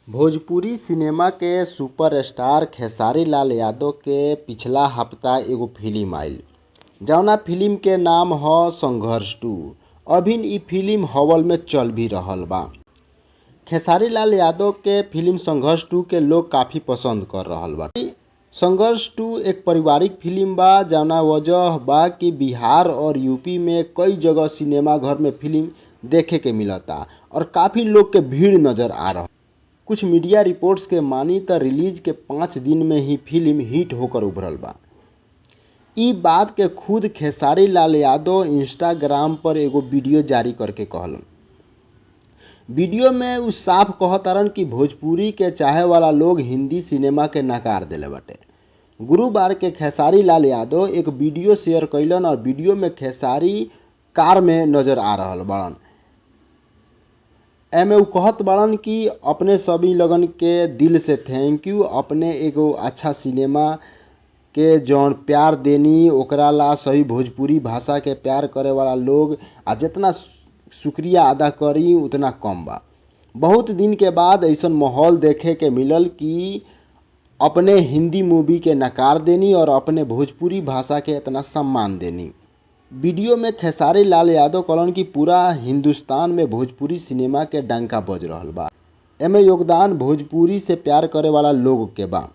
Bhojpuri cinema के superstar Khesari Lal Yadav के पिछला हफ्ता एगो फिल्म आइल जवना फिल्म के नाम ह संघर्ष 2। अभी इ फिल्म हॉल में चल भी रहल बा। खेसारी लाल यादव के फिल्म संघर्ष 2 के लोग काफी पसंद कर रहल बा। संघर्ष 2 एक पारिवारिक फिल्म बा जवना वजह बा कि बिहार और यूपी में कई जगह सिनेमा घर में फिल्म देखे के मिलता और काफी लोग के भीड़ नजर आ रहा। कुछ मीडिया रिपोर्ट्स के मानी त रिलीज के 5 दिन में ही फिल्म हिट होकर उभरल बा। इ बात के खुद खेसारी लाल यादव इंस्टाग्राम पर एगो वीडियो जारी करके कहलन। वीडियो में उ साफ कहतारन कि भोजपुरी के चाहे वाला लोग हिंदी सिनेमा के नकार देले बाटे। गुरुवार के खेसारी लाल यादव एक वीडियो शेयर कैलन और वीडियो में खेसारी कार में नजर आ रहल बाड़न। एमे उ कहत बाड़न कि अपने सभी लगन के दिल से thank you, अपने एगो अच्छा सिनेमा के जौन प्यार देनी ओकरा ला सभी भोजपुरी भाषा के प्यार करे वाला लोग आ जितना शुक्रिया अदा करी उतना कम बा। बहुत दिन के बाद ऐसा माहौल देखे के मिलल कि अपने हिंदी मूवी के नकार देनी और अपने भोजपुरी भाषा के इतना सम्मान देनी। वीडियो में खेसारी लाल यादव कहलन कि पूरा हिंदुस्तान में भोजपुरी सिनेमा के डंका बज रहल बा। एमे योगदान भोजपुरी से प्यार करे वाला लोग के बा।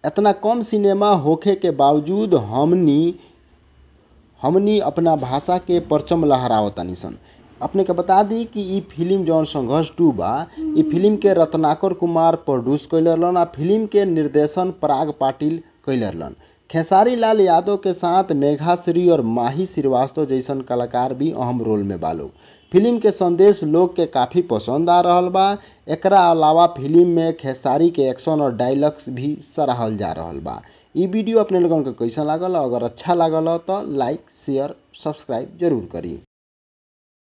इतना कम सिनेमा होखे के बावजूद हमनी अपना भाषा के परचम लहरावतानी सन। अपने के बता दी कि इ फिल्म जौन संघर्ष 2 बा, इ फिल्म के रत्नाकर कुमार प्रोड्यूस कैले रहलन आ फिल्म के निर्देशन पराग पाटिल कैले रहलन। खेसारी लाल यादव के साथ मेघा श्री और माही श्रीवास्तव जैसन कलाकार भी अहम रोल में बा लोग। फिल्म के संदेश लोग के काफ़ी पसंद आ रहल बा। एकरा अलावा फिल्म में खेसारी के एक्शन और डायलॉग्स भी सराहल जा रहल बा। इ वीडियो अपने लोगन के कैसन लागल? अगर अच्छा लागल तो लाइक शेयर सब्सक्राइब जरूर करी।